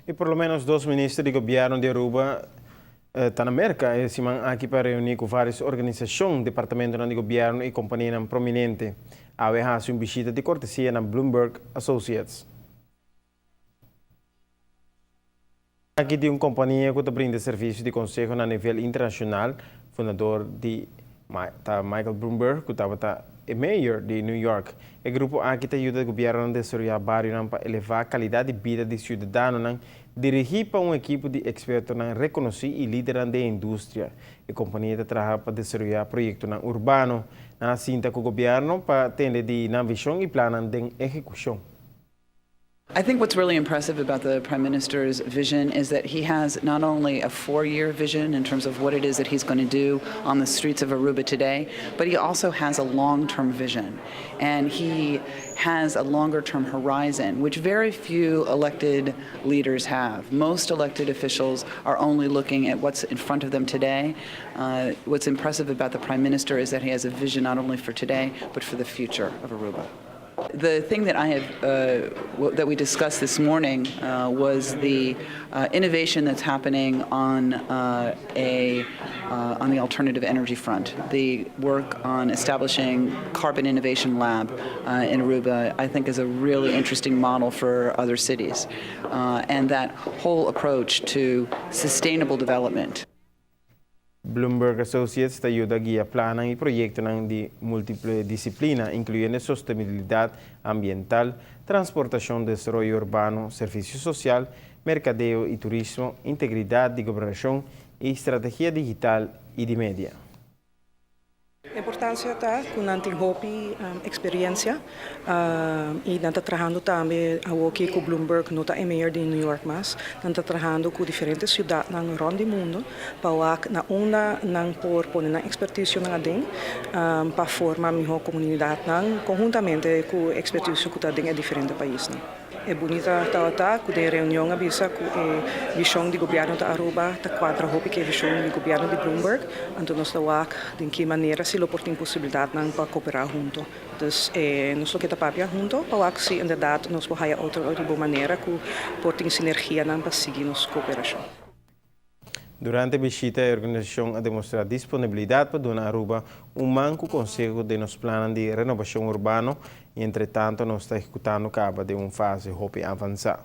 Y por lo menos dos minister di gobierno di Aruba ta na Merca e siman aki pa reuni cu varios organisacion, departamentonan di gobierno y companianan prominente. Awe a haci un bishita di cortesia na Bloomberg Associates. Aki di un compania cu ta brinda servicio di conseho na nivel internacional. Fundador di ta Michael Bloomberg, cu tabata e mayor di New York. E grupo aki ta yuda gobiernonan desaroya barionan pa eleva calidad di bida di ciudadanonan, dirigi pa un ekipo di expertonan reconoci y lidernan den e industria. E compania ta traha pa desaroya proyectonan urbano. Nan a sinta cu gobierno pa tende di nan vision y plannan den ehecucion. I think what's really impressive about the Prime Minister's vision is that he has not only a 4-year vision in terms of what it is that he's going to do on the streets of Aruba today, but he also has a long-term vision. And he has a longer-term horizon, which very few elected leaders have. Most elected officials are only looking at what's in front of them today. What's impressive about the Prime Minister is that he has a vision not only for today, but for the future of Aruba. The thing that I have that we discussed this morning was the innovation that's happening on the alternative energy front. The work on establishing Carbon Innovation Lab in Aruba, I think, is a really interesting model for other cities, and that whole approach to sustainable development. Bloomberg Associates ta yuda guia plannan y proyectonan di multiple disciplina, incluyendo sostenibilidad ambiental, transportacion, desaroyo urbano, servicio social, mercadeo y turismo, integridad di gobernacion y strategia digital y di media. Importancia ta cu nan tin hopi experiencia y nan ta trahando tambe awo cu Bloomberg no ta e mayor di New York mas, nan ta trahando cu diferente ciudadnan rond di mundo pa wak na unda nan por pone nan expertise nan aden pa forma miho comunidadnan conhuntamente cu expertise cu ta den diferente paisnan. E bunita ta cu den reunion a bisa cu e vision di gobierno di Aruba ta cuadra hopi cu e vision di gobierno di Bloomberg, anto nos ta wak den ki manera si lo por tin posibilidadnan pa coopera hunto. Dus nos lo ta papia hunto pa wak si inderdaad nos por haya otro manera cu por tin sinergianan pa sigui nos cooperacion. Durante e bishita, e organisacion a demostra disponibilidad pa duna Aruba un man cu conseho den nos plan di renobacion urbano y entre tanto nos ta ehecutando caba den un fase hopi avansa.